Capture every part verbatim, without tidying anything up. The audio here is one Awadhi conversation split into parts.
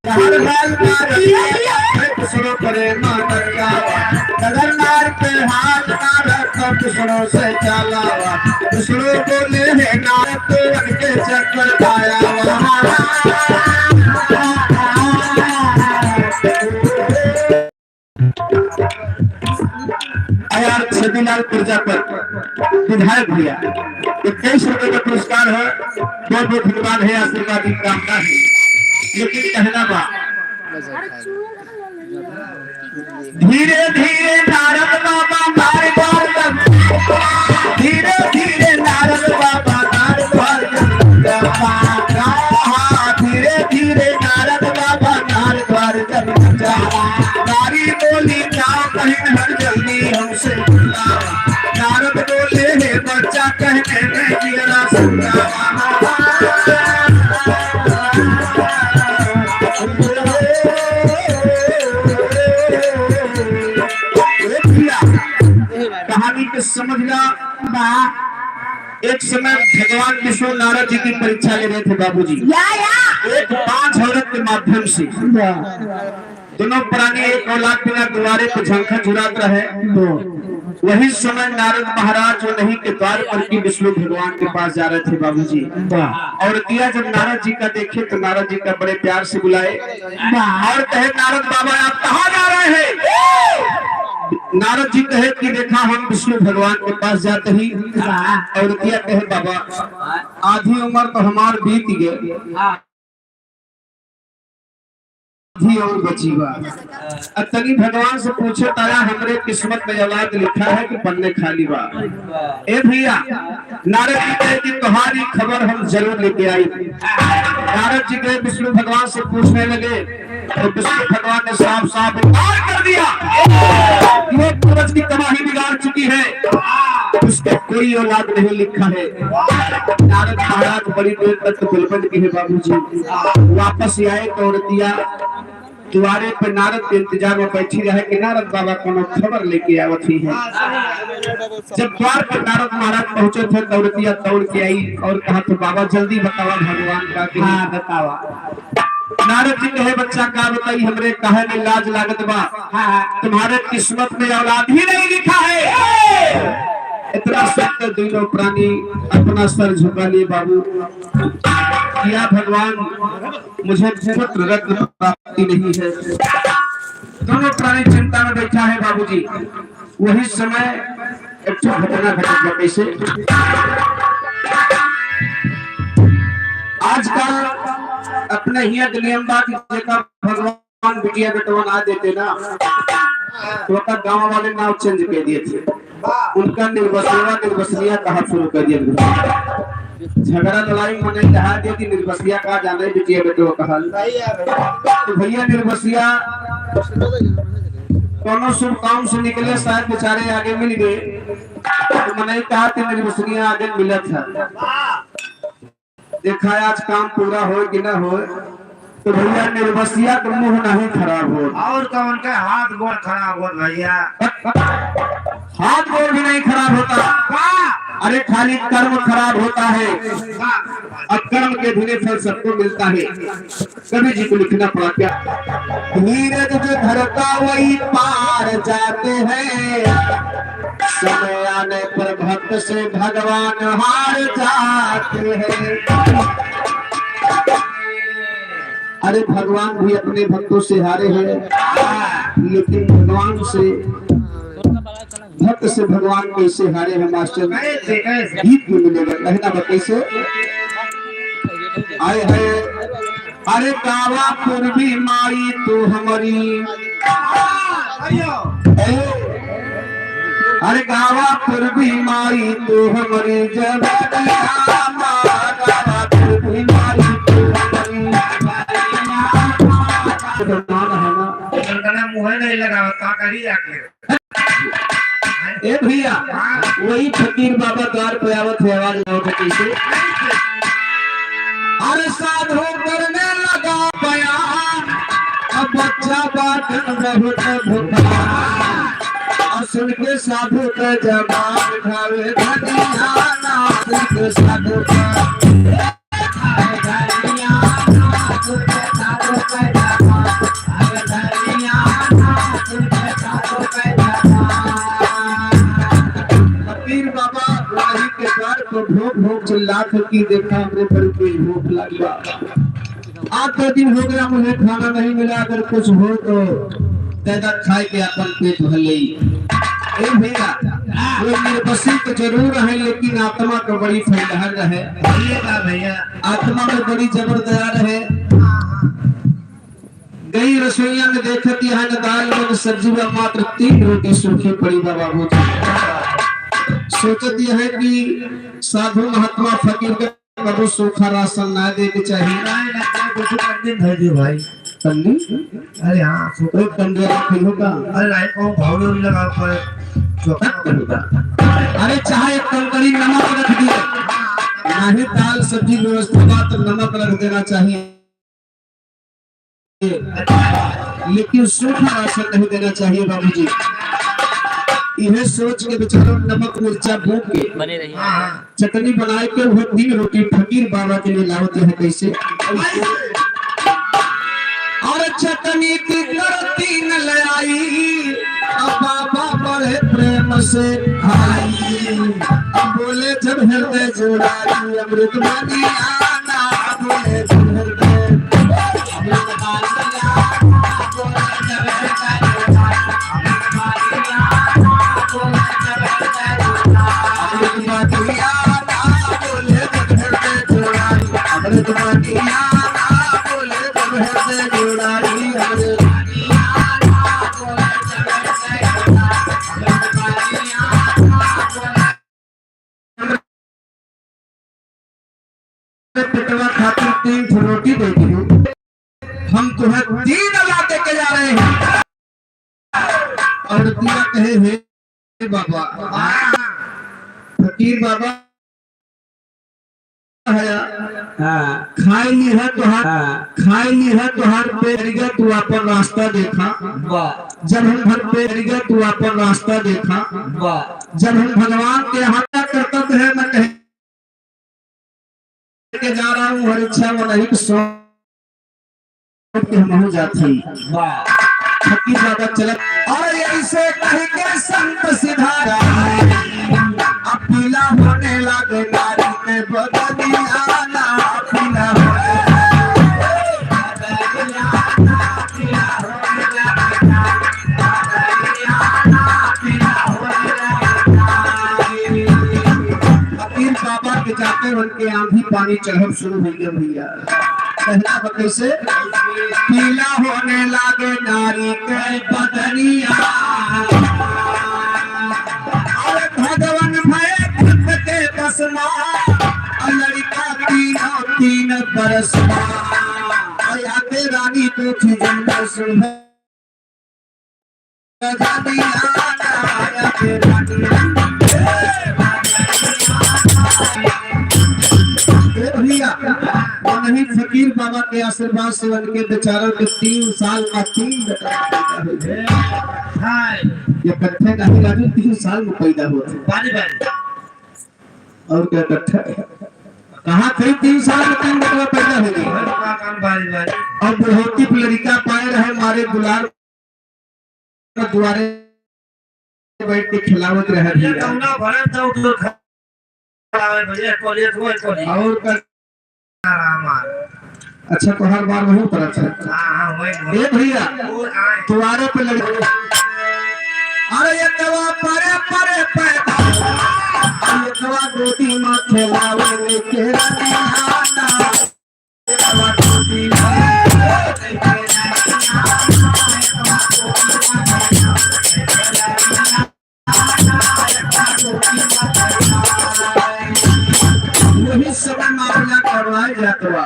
हर हाल मारे, दूसरों परे मार डाला। नजर मार के हाथ मारा, तो दूसरों से चलावा। दूसरों को ले लेना, तो उनके चक्कर आया। आयार छदीलाल प्रजापत, विधायक भैया, इक्कीस रुपए का पुरस्कार है। बहुत बहुत धन्यवाद है, आशीर्वाद की कामना है। लेकिन कहना बा, धीरे धीरे नारद बाबा नारद बाबा, धीरे धीरे नारद बाबा नारद बाबा, धीरे धीरे नारद बाबा नारद बाबा। नारी बोली, "क्या कहीं हर जल्दी हमसे मिला।" नारद बोले, "हे बच्चा, कहने में मेरा सुना।" ए भैया, कहानी के समझ ला। बा। एक समय भगवान विष्णु नारद जी की परीक्षा ले रहे थे बाबूजी। या, या। एक बाँझ औरत के माध्यम से। या। दोनों प्राणी एक औलाद बिना दुआरे पे झंखा झुरात रहे। या। वही समय नारद महाराज उन्हीं के द्वार पर की विष्णु भगवान के पास जा रहे थे बाबूजी। या। औरतिया जब नारद जी का देखे तो नारद जी का बड़े प्यार से बुलाए। या। और कहे, "नारद बाबा, आप कहाँ जा रहे हैं?" नारद जी कहे कि देखा, हम विष्णु भगवान के पास जाते ही। या। औरतिया कहे, "बाबा, आधी उम्र तो हमार बीत गए, आधी और बची बा। अब तनी भगवान से पूछे तारा, हमरे किस्मत में औलाद लिखा है कि पन्ने खाली बा।" ए भैया, नारद जी कहे कि तुम्हारी खबर हम जरूर लेके आई। नारद जी गए विष्णु भगवान से पूछने लगे, तो विष्णु भगवान ने साफ साफ इनकार कर दिया। ये पूर्वज की तबाही बिगाड़ चुकी है, उसको कोई औलाद नहीं लिखा है। नारद महाराज बड़ी देर तक तो बिलबंद की है बाबूजी। वापस आए तो औरतिया द्वारे पे नारद के इंतजार में बैठी रहे कि नारद बाबा कोनो खबर लेके आवत ही है। जब द्वार पर नारद महाराज पहुंचे थे तो औरतिया दौड़ के आई और कहा, "तो बाबा जल्दी बतावा भगवान का कि।" हाँ, बतावा। नारद जी कहे, "बच्चा का बताई, हमरे काहे में लाज लागत बा? हाँ, हाँ। तुम्हारे किस्मत में औलाद ही नहीं लिखा है।" इतना सुनकर दोनों प्राणी अपना सर झुका लिए, बाबू, या भगवान, मुझे पुत्र रत्न प्राप्ति नहीं है। दोनों प्राणी चिंता में बैठा है बाबूजी। वही समय एक ठो घटना घटत बा। कैसे? आजकल अपने हियाँ के नियम बा कि जेका भगवान बिटिया बेटवा ना देते ना, तो ओकर गाँव वाले नाव change कर दिए थे। उनका निर्बसवा, निर्बसनिया कहा शुरू कर दिया। झगड़ा लड़ाई मने कहा दिया कि निर्बसिया का जाने बिटिया बेटवा कहल। तो भैया निर्बसिया कोनो शुभ काम से निकले, शायद बेचारे आगे मिल गए, तो मने कहा कि निर्बसनिया आगे मिलत है। देखा आज काम पूरा होए कि ना होए, तो भैया निर्बसिया का मुँह नहीं खराब हो। और तो उनका हाथ गोड़ खराब होत भैया। हाथ गोड़ भी नहीं खराब होता। का? अरे खाली कर्म खराब होता है, का? और कर्म के अधीने फल सबको मिलता है। कवि जी को लिखना पड़ा क्या? धीरज जो धरता वही पार जाते हैं, समय आने पर भक्त से भगवान हार जाते हैं। अरे भगवान भी अपने भक्तों से हारे हैं, लेकिन भगवान से, भक्त से भगवान कैसे हारे हैं मास्टर? कैसे, कैसे? गीत में मिलेगा, कहना बा कैसे? आए है, अरे गावा पूर्वी माई तू हमारी, ए, अरे गावा पूर्वी माई तू हमारी जवानिया, गावा पूर्वी माई तू हमारी जवानिया। है ना? उनका मुँह नहीं लगावा, का करी आके? ए भैया, वही फकीर बाबा द्वार पे आवत है, आवाज आवत है कैसे? अरे साधु करने लगा बयान, अब बच्चा बाटन बहुत भूखा। और सुन के साधु का जवान खावे धनिया ना, सुन के साधु का फकीर बाबा वही के द्वार पर भोंक भोंक चिल्लात है कि देखा, हमरे बड़ी तेज भूख लगी बा। आज दो दिन हो गया, मुझे खाना नहीं मिला, अगर कुछ हो तो दे दा खाए के अपन पेट भर लेई। ए भैया, वो निर्बसी तो जरूर है, लेकिन आत्मा तो बड़ी फैलहर रहे। भैया का भैया। आत्मा में बड़ी जबर दया रहे। गई रसोइया में देखत यह न दाल में सब्जी बा, मात्र तीन रोटी सूखी पड़ी बा बाबूजी। सोचत यह है कि साधु महात्मा फकीर के कबो सूखा राशन ना दे के चाहिए। नहीं, नहीं, नहीं, कुछ पंडित है जी भाई। पंडित? अरे हाँ, सूखा। कोई पंडित आप ही हो का? अरे नहीं, कौन भाव नहीं लगा पर सूखा। अरे चाहे एक कंकड़ी नमक रख दिए, नहीं दाल सब्जी व्यवस्था बा तो नमक रख देना चाहिए। लेकिन सूखा राशन नहीं देना चाहिए बाबूजी। यह सोच के बेचारों नमक मिर्चा भून के बने रहिए। चटनी बनाए के वह तीन रोटी फकीर बाबा के लिए लावत है। कैसे? और चटनी की करती न ले आई, अब बाबा बड़े प्रेम से खाई। अब बोले जब हृदय जुड़ाई, अमृत बनिया ना बोले जब हृदय पेटवा खातिर तीन ठो रोटी दे दियो। हम तुम्हें तीन लाख दे के जा रहे हैं। औरतिया कहे, "हे बाबा, फकीर बाबा है, हाँ। खाए ली है तोहार, हाँ। खाए ली है तोहार पेट, तू अपन रास्ता देखा।" वाह। जब हम भर पेट, तू अपन रास्ता देखा। वाह। जब हम भगवान के यहाँ कर्तव्य है, मैं कहे के जा रहा हूँ, हर इच्छा वो नहीं, सो के हम हो जाती। वाह। फकीर बाबा चलत, और ऐसे कह के संत सिधारा, अब पीला होने लगे नारी में बदनिया ना, पीला होने लगे। फकीर बाबा के जाते उनके आंधी पानी चढ़ब शुरू हो गया भैया। कहना बा कैसे? पीला होने लागे नारी के बदनिया। अरे भगवान भय भक्त के बस मा, लड़का तीनों तीन बरस मा। आते रानी को थी जन्म सुबह। ए भैया, वही फकीर बाबा के आशीर्वाद से उनके बेचारों के तीन साल का तीन बेटा पैदा हो गए। ये इकट्ठे नहीं राजू, तीन साल में पैदा हुआ। बारी बारी। और क्या इकट्ठा है? कहाँ थे तीन साल में तीन बेटवा पैदा हो गए? बारी बारी। और बुढ़ौती पे लड़का पाए रहे, मारे दुलार दुआरे बैठ के खिलावत रहे ये भैया। कौना भरत दौड़ दौड़ खड़ा है भैया, कॉलेज वो कॉलेज। और कर रामा। अच्छा, तोहार बार वहीं पर। अच्छा। हाँ, हाँ, वही, वही। ए भैया, वो आए। दुआरे पे लड़के। अरे ये दवा परे परे पैदा। ये दवा गोदी में खिलावे लेके रानी आना। वही समय मामला करवाए जात बा।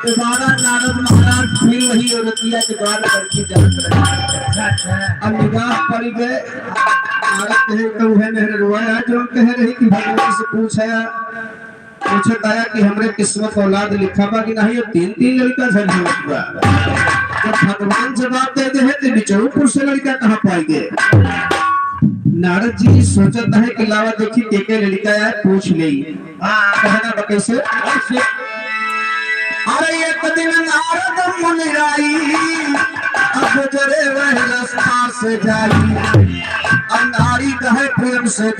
दोबारा नारद महाराज फिर वही औरतिया के द्वार पर की जात रहे। अब निगाह पड़ गए, नारद कहे, "तो वह मेहररुआ है जो हम कह रही कि भगवान से पूछा।" पूछत आया कि हमरे किस्मत औलाद लिखा बा कि नहीं, ये तीन तीन लड़का झंझट बा। जब भगवान जवाब दे दे है, तो बिचौपुर से लड़का कहाँ पाई गए? नारद जी सोचत है कि लावा देखी के के लड़का आए, पूछ ले। हाँ। कहना बा कैसे? अरे एक दिन नारद मुनि आई, अब गुजरे वह रास्ता से जाई। अब नारी कहे प्रेम से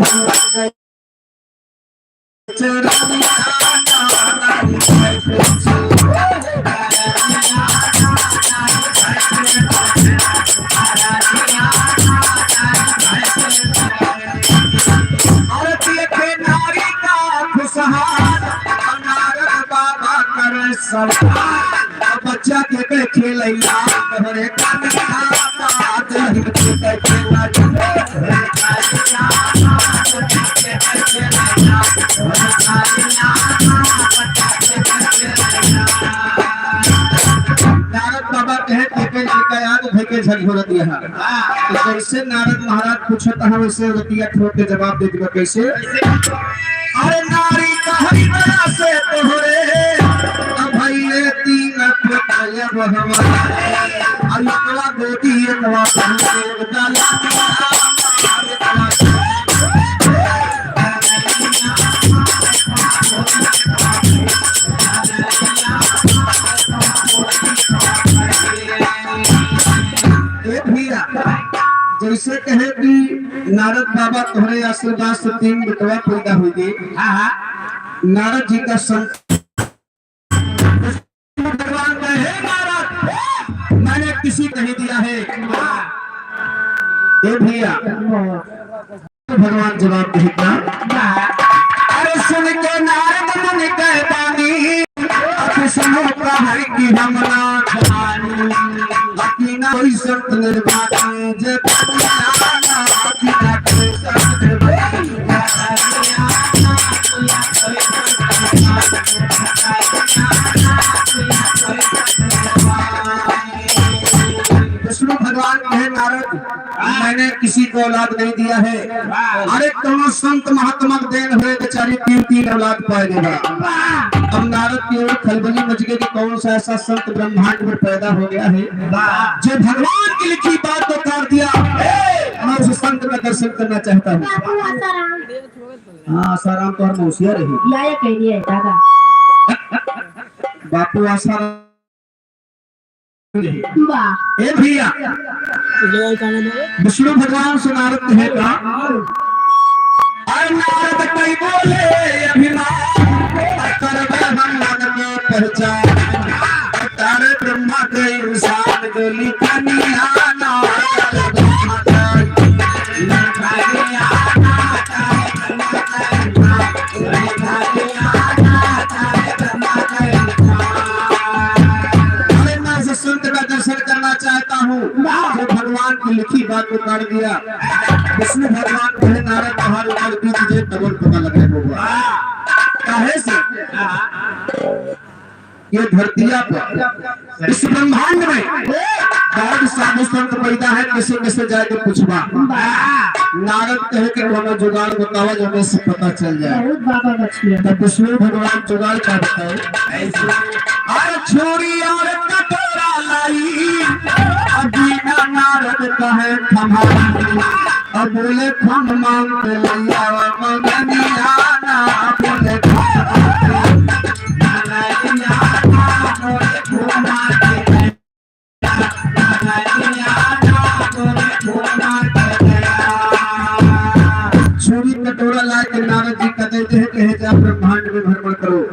अरे देखे नारी का खुशहाल, नारद बाबा करे सवाल। अब बच्चा के के खेलैया, तोहरे कनिया बात नहीं के के खेलैया। नारद बाबा कहे, "देखे लड़का याद भइके झकझोरत यहाँ।" तो जैसे नारद महाराज पूछत हैं, वैसे रतिया ठोक के जवाब दे दिया। कैसे? अरे नारी कहई दया से तोहरे, अब भइले तीन पुत्र अब हमारे। अब एकवा गोदी, एकवा बहू, एक डाला। ए भैया, जैसे कहे कि नारद बाबा तोहरे आशीर्वाद से तीन बेटवा पैदा होइ गए। हाँ, हाँ। नारद जी का संत भगवान का, "हे नारद, मैंने किसी नहीं दिया है।" ए भैया, भगवान जवाब देता। अरे सुन के नारद मुनि कहे बानी, अब सुनो कहे कि हम ना जानी, बाकी ना कोई संत निर्वाणी, जे बाकी ना, बाकी ना कोई संत निर्वाणी। विष्णु भगवान कहे, "नारद, मैंने किसी को औलाद नहीं दिया है।" अरे, कौनो संत महात्मा के देन हुए, बेचारी तीन, तीन औलाद पाए गए बा। अब नारद की ओर खलबली मच गई कि कौन सा ऐसा संत ब्रह्मांड में पैदा हो गया है, जो भगवान की लिखी बात को काट दिया। मैं उस संत का दर्शन करना चाहता हूँ। बापू आसाराम। हाँ, आसाराम तो हर मौसिया रही। या, या कह दिया है, दादा। बापू आसाराम। वाह। ए भैया, विष्णु भगवान से नारद कहे का, अरे नारद कई बोले अभिमान, करबे हम मन के पहचान। तारे ब्रह्मा के इंसान गली कन्या ना। अरे मैं ऐसे संत का दर्शन करना चाहता हूँ, जो भगवान की लिखी बात को काट दिया। विष्णु भगवान कहे, "नारद, तुम्हारे ऊपर बीज दे, डबल पता लगे होगा।" काहे से? ये धरतिया पर, इस ब्रह्मांड में बहुत साधु संत पैदा है, किसे किसे जाके पूछबा। नारद कहे कि कोनो जुगाड़ बतावा, जो हमें से पता चल जाए। बहुत बाबा बचिया। तब विष्णु भगवान जुगाड़ का बताए? अरे छुरी और कटोरा लाई, अब बिना नारद कहे खमा। अब बोले, "खम मांग के लैया मंगनिया ना।" बोले, "खम मांग के लैया ना।" बोले, "खम मांग के लैया ना।" बोले, "खम मांग के लैया।" छुरी कटोरा लाए के नारद जी का दे दे, कहे, "जा ब्रह्मांड में भ्रमण करो।"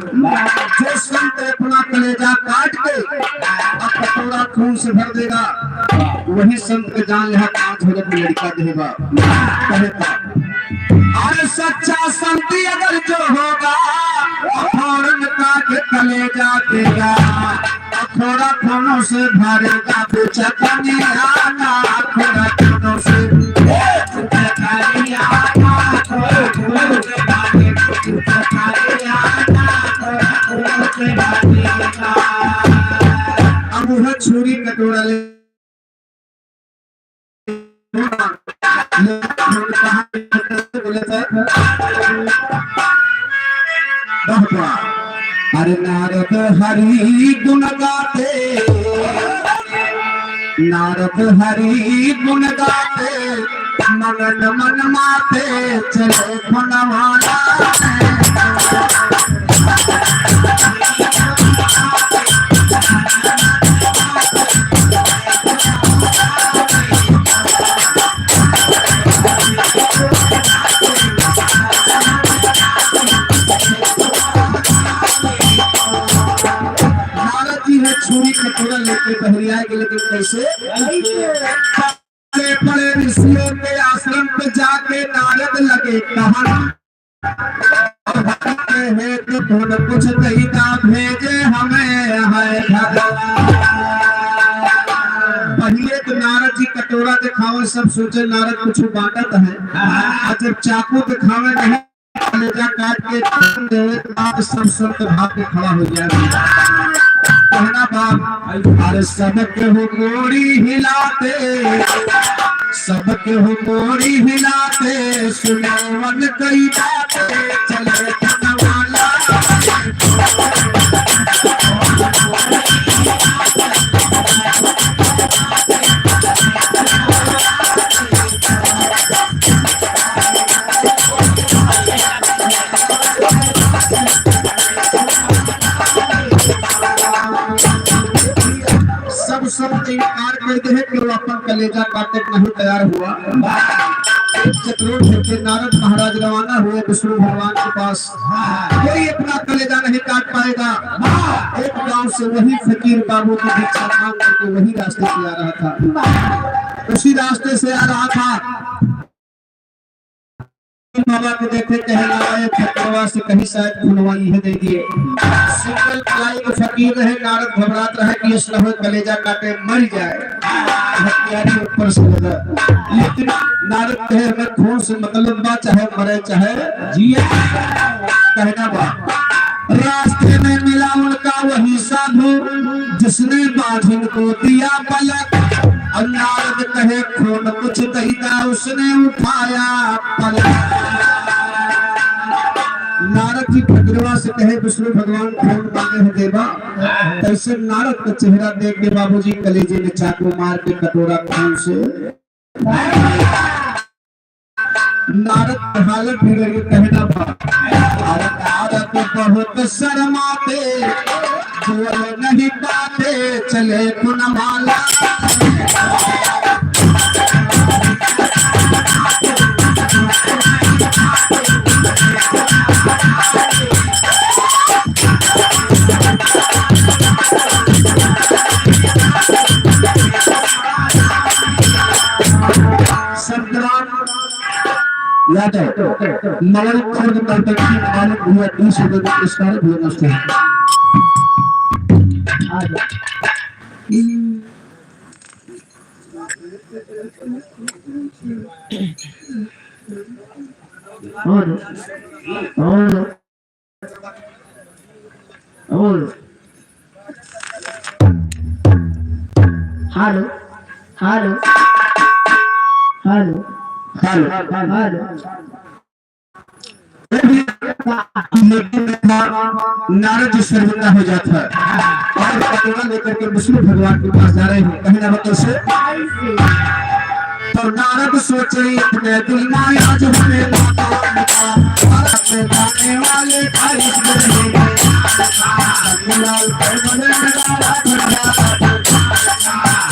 जो संत अपना कलेजा काट के अब कटोरा खून से भर देगा, वही संत के जान यहाँ पाँच बजे लड़का देगा। कहे था, अरे सच्चा संत अगर जो होगा, फौरन काट कलेजा देगा। थोड़ा खूनों से भरेगा बेचकनिया ना, थोड़ा खूनों से। अब वह छुरी कटोरा ले अरे नारद हरि गुण गाते, नारद हरि गुण गाते, मगन मन माते चले खुनवाना। कटोरा लेके बहरिया के, लेकिन कैसे? कैसे? बड़े बड़े ऋषियों के आश्रम पे जाके नारद लगे कहन, "हे तो कौन कुछ दहिता भेजे हमें है भगवान।" पहिले तो नारद जी कटोरा देखावे, सब सोचे नारद कुछ बांटत है, और जब चाकू देखावे नहीं, कलेजा काट के छील देवे, बाप सब संत भाग के खड़ा हो गया। कहना बाप, अरे सबके हो मोड़ी हिलाते, सबके हो मोड़ी हिलाते, सुनावन कई बातें चले वाला। सब सब इनकार कर दे है कि वो अपन कलेजा काटे के नहीं तैयार हुआ। एक चतुर्थ होके नारद महाराज रवाना हुए विष्णु भगवान के पास। कोई अपना कलेजा नहीं काट पाएगा। एक गांव से वही फकीर बाबू की भिक्षा मांग करके वही रास्ते से आ रहा था, उसी रास्ते से आ रहा था। बाबा को देखे, कहे, "लावा, ये फकीरवा से कहीं शायद खुलवा इहे दे दिए।" सिंगल प्लाई के फकीर रहे, नारद घबरात रहे कि ऐसा हो कलेजा काटे मर जाए। हथियारी ऊपर से लगा, लेकिन नारद कहे, "हमें खून से मतलब बा, चाहे मरे चाहे जिए।" कहना बा, रास्ते में मिला उनका वही साधु, जिसने बाझिन को दिया पलक। और नारद कहे, "खून कुछ दहिता, उसने उठाया पलक।" नारद जी फकीरवा से कहे, "विष्णु भगवान खून मांगे हैं देवा।" तैसे नारद का चेहरा देख के बाबूजी कलेजे में चाकू मार के कटोरा खून से नारद के हालत बिगड़ गई, कहना बा, "अरे नारद बहुत शर्माते, बोल नहीं पाते, चले कुनमाला।" संतराम यादव, मगर खुद नौटंकी मालिक भैया, बीस रुपए का पुरस्कार भैया, नमस्ते। और, और और hello, hello, hello, hello, hello. Narad ji शर्मिंदा हो जाता है और कटोरा लेकर के विष्णु भगवान के पास जा रहे हैं, कहना मतलब से तो नारद सोचे अपने दिल में, आज हमें माता पिता, भारत में जाने वाले खारिज में, लाल पर बने लगा रात भर।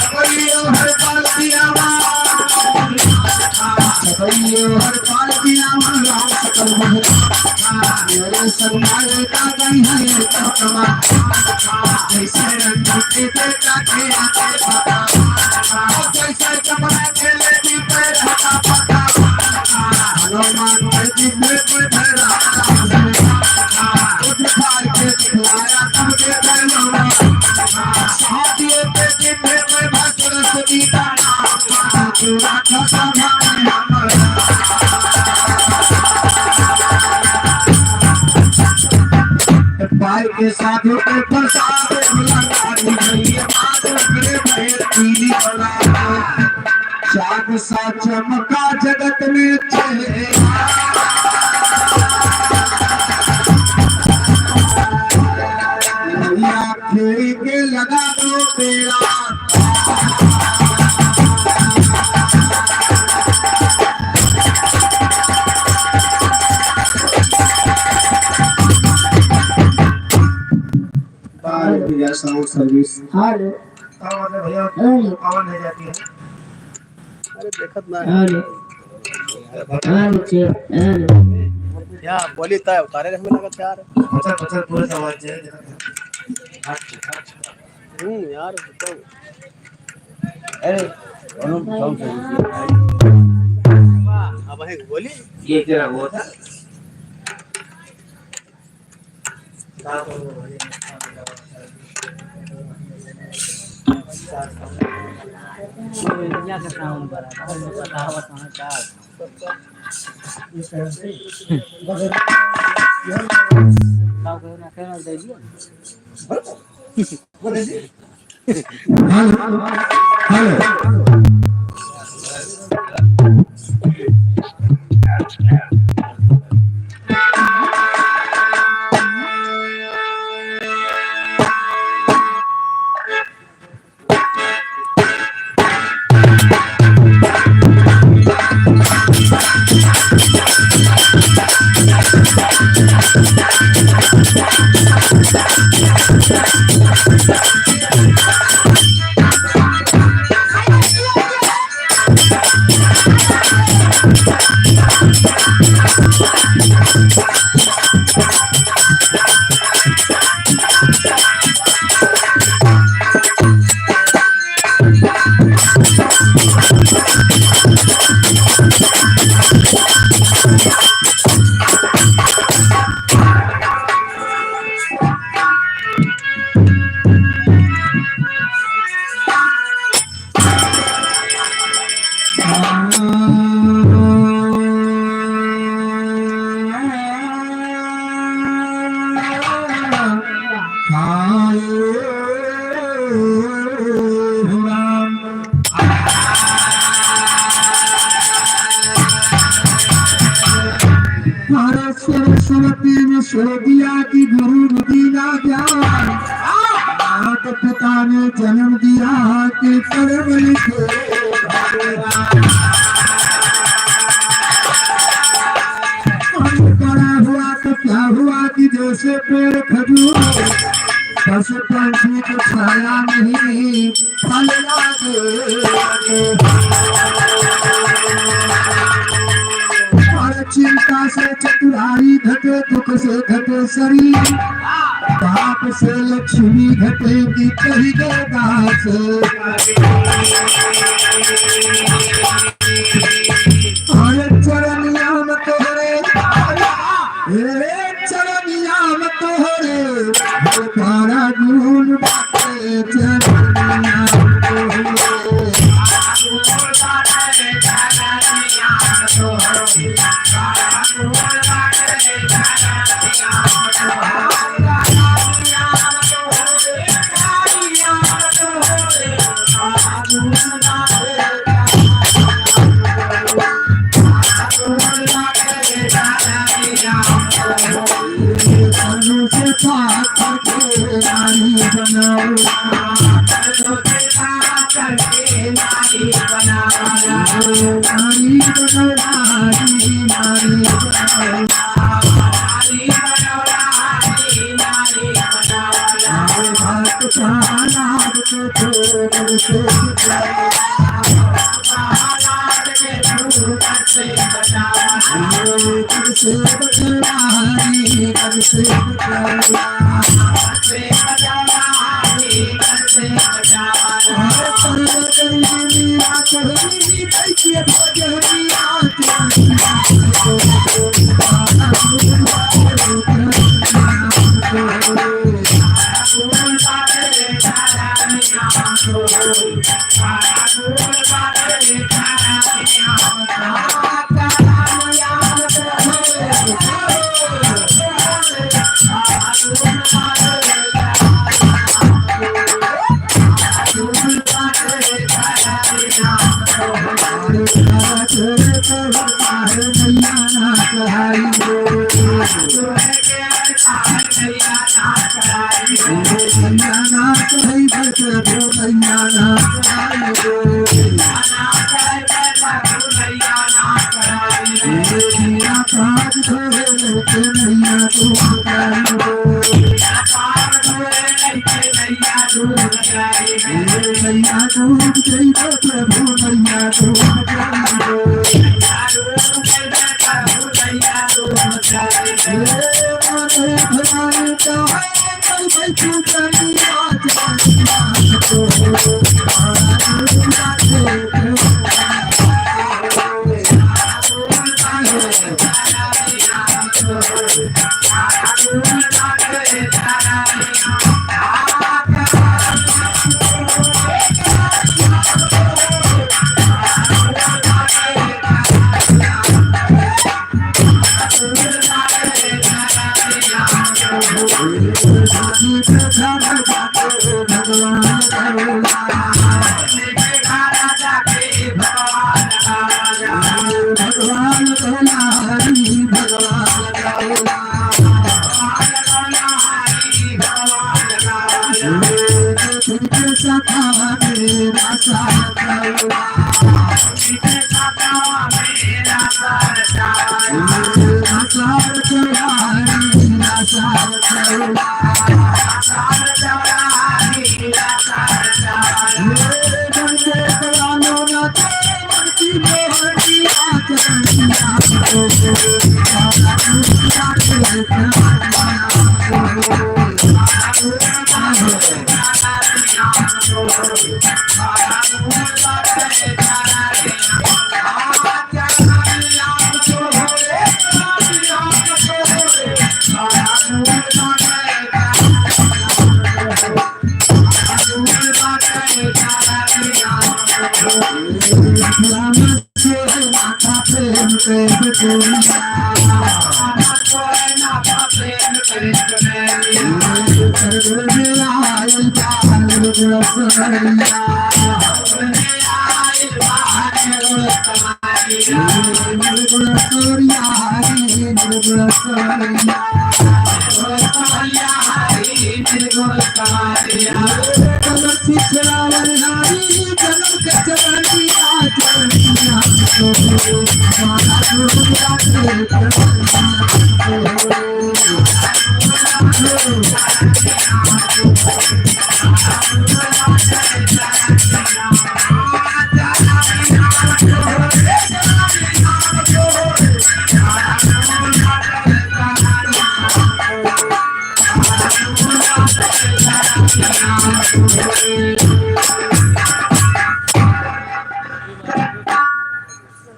सबैयो हर पाल किया माँ, सबैयो हर पाल किया माँ, राम सकल भगवान। मेरे सन्माल का गई है ये तर्जमा। जैसे रंग के बेटा के आते बाबा, जैसे कपड़ा के लेडी पे रहता पता। हनुमान के जितने पे भैरा, उठ फाड़ के दिखलाया तुमके भैरवा। साथियों के जितने पे भैरवा। पाई के साधु के प्रसाद, भैया, आज ओकरे में पीली बना। चाँद सा चमका जगत में चेहरा। भैया, खेल के लगा दो बेड़ा। बाय भैया, साउंड सर्विस। हेलो। का बात है भैया? हेलो। पावन है जाती है। अरे देखत ना। हेलो। Hello, check, hello. या बोली तय उतारे रहे, हमें लगत यार। अच्छा, अच्छा, पूरे आवाज है। हम्म, यार, बताओ। अरे, अनुप, sound से वाह, अब है बोली। ये तेरा वो था। यहाँ का sound बड़ा था, बताओ, बताओ, का? का कहो ना, कहो ना, दे दियो। Hello, hello. सरस्वती ने सुर दिया कि गुरु दीना ज्ञान, माता पिता ने जन्म दिया कि कर्म लिखे भगवान। बड़ा हुआ तो क्या हुआ कि जैसे पेड़ खजूर, पशु पंछी को छाया नहीं, फल लागे। और चिंता से चतुराई घटे, दुख से घटे शरीर, पाप से लक्ष्मी घटे कि कही देवदास। और चरनिया में तोहरे, ए चरनिया में तोहरे, बड़ा गुण बाटे चरनिया में तोहरे। भगवान भोला हरि भगवान भोला।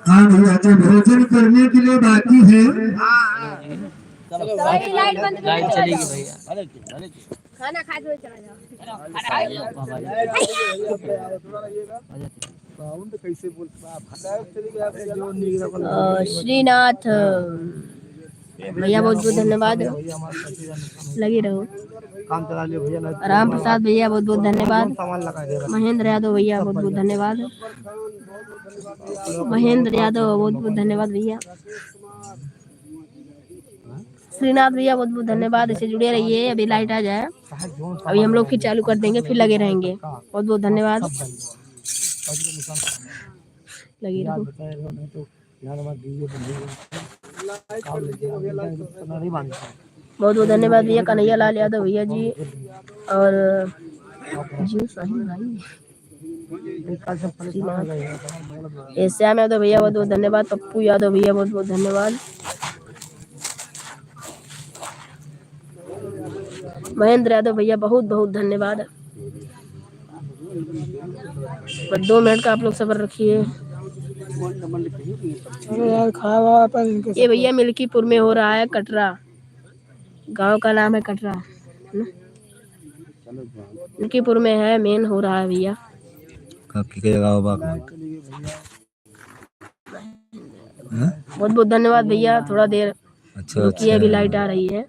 हाँ भैया, जो भोजन करने के लिए बाकी है। चलो, लाइट, लाइट बंद कर लाइट दो। चलेगी भैया। खाना खा के चला जाओ। अ, श्रीनाथ भैया, बहुत बहुत धन्यवाद, लगे रहो। राम प्रसाद भैया, बहुत बहुत धन्यवाद। महेंद्र यादव भैया, बहुत बहुत धन्यवाद। महेंद्र यादव, बहुत बहुत धन्यवाद भैया। श्रीनाथ भैया, बहुत बहुत धन्यवाद, ऐसे जुड़े रहिए, अभी लाइट आ जाए, अभी हम लोग फिर चालू कर देंगे, फिर लगे रहेंगे। बहुत बहुत धन्यवाद, लगे रहो। बहुत बहुत धन्यवाद भैया, कन्हैया लाल यादव भैया जी और जी साहिल भाई। ए, श्याम यादव भैया, बहुत बहुत धन्यवाद। पप्पू यादव भैया, बहुत बहुत धन्यवाद। महेंद्र यादव भैया, बहुत बहुत धन्यवाद। बस दो मिनट का आप लोग सब्र रखिए। अरे यार, खावा अपन इनके ये भैया, मिल्कीपुर में हो रहा है कटरा, गांव का नाम है कटरा, है ना? मिल्कीपुर में है, मेन हो रहा है भैया। कब की करेगा वो बात? हाँ? बहुत बहुत धन्यवाद भैया, थोड़ा देर अच्छा, रुकिए, अच्छा। अभी लाइट आ रही है,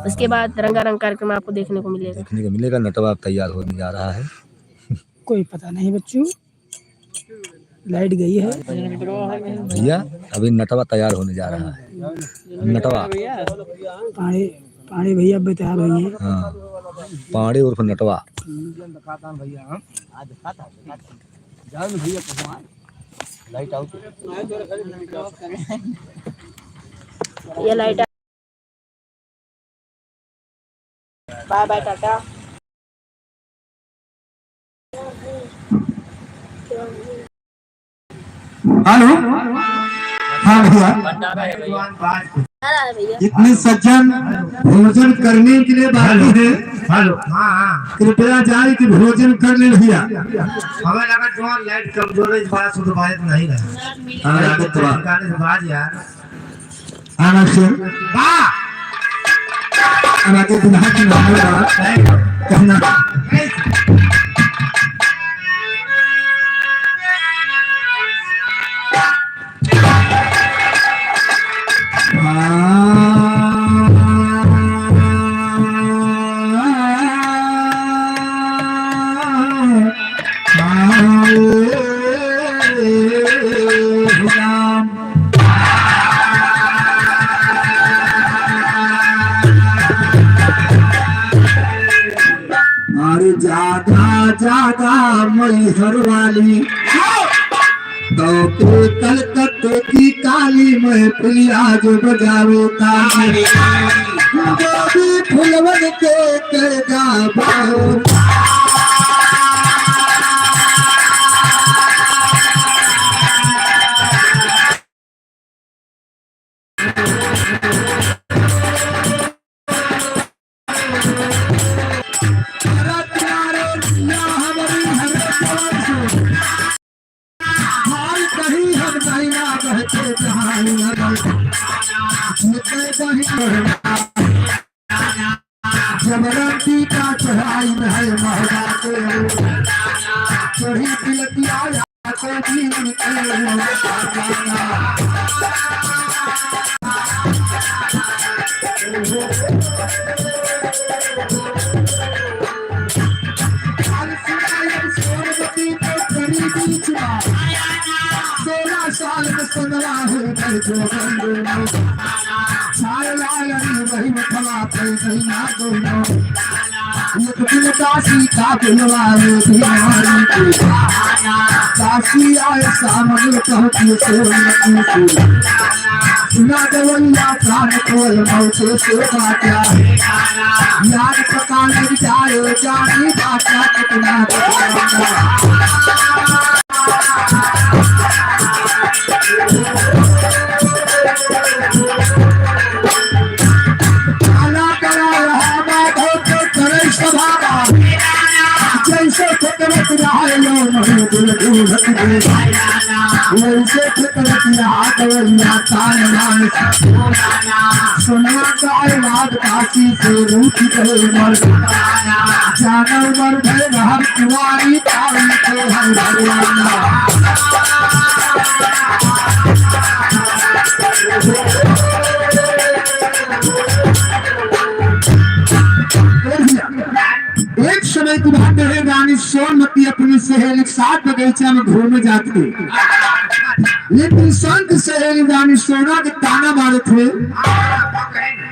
उसके बाद रंगारंग कार्यक्रम आपको देखने को मिलेगा। देखने को मिलेगा, नटवा तैयार होने जा रहा है। कोई पता नहीं बच्चू, लाइट गई है। भैया, अभी नटवा तैयार होने जा रहा है। नटवा। पाड़े, पाड़े भैया अब तैयार हुई हैं। हाँ, पाड़े उर्फ नटवा। ये लाइट बाय बाय, टाटा। हेलो, हाँ भैया, इतने सज्जन भोजन करने के लिए बाकी है। हेलो, हाँ, हाँ। कृपया जाए कि भोजन कर ले भैया। हमें लगा जो लाइट कमजोर है, इस बार सुध बात नहीं रहा। हाँ, राकेश बाबा। गाने से बाज यार। आना सुन। वाह! आना के दुल्हा की मामले का कहना। हर वाली। तो के कलकत्ते की काली महफिल आज बजावे ताली। जो भी फुलवन के करेगा बाबू। जबरदस्ती का चढ़ाई है महबा के, चढ़ी बिलतिया या तो जीवन के। सोलह साल में सोलह हो गए जो बंदे में। सारे लाल अली वही में खड़ा थे, वही ना दोनों। एक दिन दासी का बुलवाए बीमारी की। दासी आए सामने कहती सोनमती से। सुना दवैया कान खोल मौके से बाजा। याद पता लग जाए जानी बाजा कितना बदनाम। काला काला रहा माधो के करे सभावा। जैसे फितरत रहा यो नहीं दिल दूरत दे। वैसे फितरत रहा दवैया तान मान। सोना का औलाद काशी से रूठ गए मर। जानो मर गए हर कुंवारी ताई के हर भगवान। एक समय की बात है, रानी सोनमती अपनी सहेली के साथ बगीचा में घूमे जाती है। लेकिन संग सहेली रानी सोना के ताना मारत है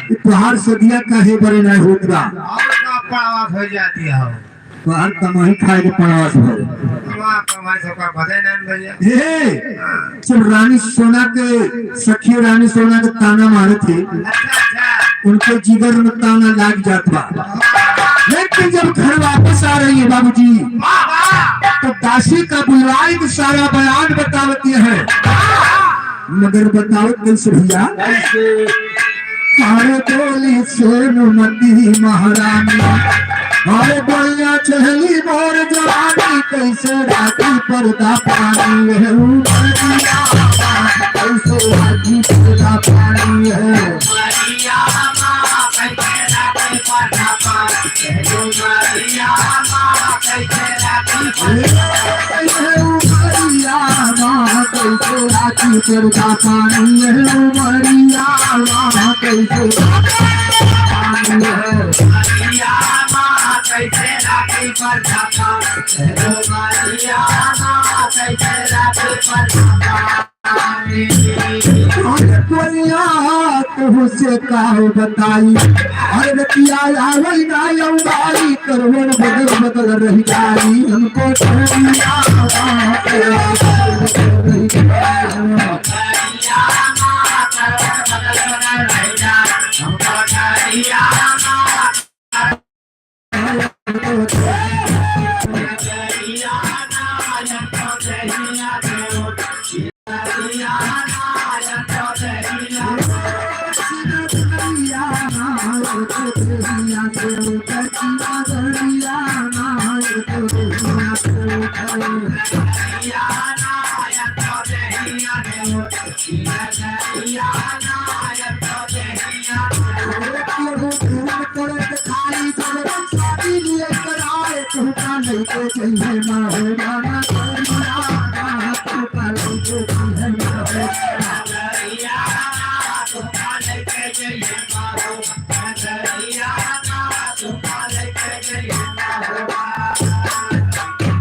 कि तोहार सदिया काहे बरे ना होत बा। और का पड़ावा हो जाती है? तोहार कमाई खाए के पड़ावा से भरे। कमा-, कमाई से ओकर बदे नहीं भैया। ए, जब रानी सोना के, सखी रानी सोना के ताना मारत है, अच्छा, अच्छा। उनके जिगर में ताना लाग जात बा। लेकिन जब घर वापस आ रही है बाबूजी, वाह, वाह। तो दासी का बुलवाई के सारा बयान बतावती है। मगर बतावत कैसे भैया? कैसे? अरे बोली सोनमती महारानी, अरे बोलिया चहली मोर जवानी, कैसे राखी पर्दा पानी है उमरिया, कैसे राखी पर्दा पानी है। अरे कोइया तुहसे का बताई, अरे रतिया आवै ना अंगारी, करवट बदल बदल रहि जाई, हमको ठहरिया।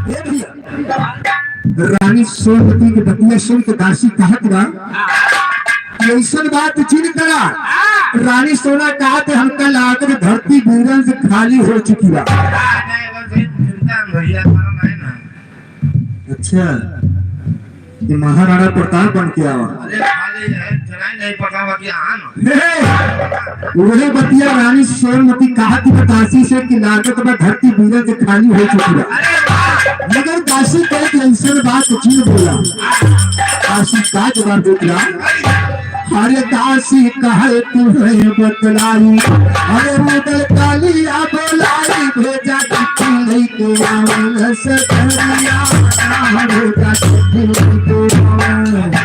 हे भैया, रानी सोनमती के बतिया सुन के दासी कहत बा कि ऐसन बात जिन करा। रानी सोना कहत, हमका लागत धरती वीरन से खाली हो चुकी बा। भैया, नहीं ना। अच्छा, ये महाराणा प्रताप बन के आवा। अरे, अरे, अरे, जनाई नहीं पता बा कि आन। हे, वही बतिया रानी सोनमती कहा कि दासी से कि लागत बा धरती बीरन के खाली हो चुकी बा। अरे वाह! मगर दासी कहे कि ऐसन बात जिन बोला। दासी का जवाब देत रहा? अरे दासी कहे तुम्हें बतलाई, अरे रुदल कालिया बोलाई, भेजा चिट्ठी लइके आवन ससुरिया, भेजा चिट्ठी लइके आवन।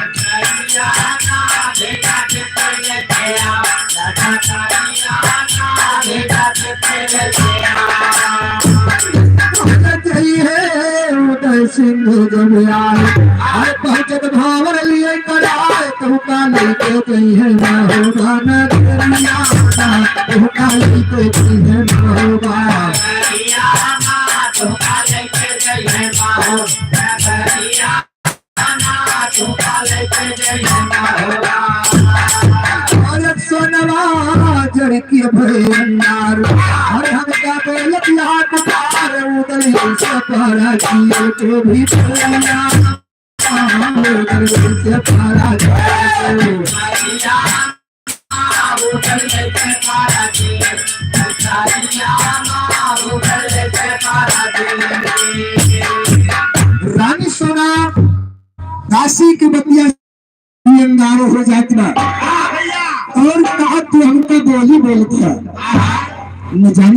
जइहे उदय सिंह जब आए, आए पहुँचत भावर लिए कराए, तुहका लइके जइहे महोबा नगरिया, तुहका लइके जइहे महोबा। अरे सोनवा जड़ के भंडार, अरे हमका बोलत लाख बार, उदल से पारा जियो के भी बोला, उदल से पारा जियो। रानी सोना दासी के बतिया अंगारो हो जात बा। और कहा तू हमका बोली बोलत है, न जानी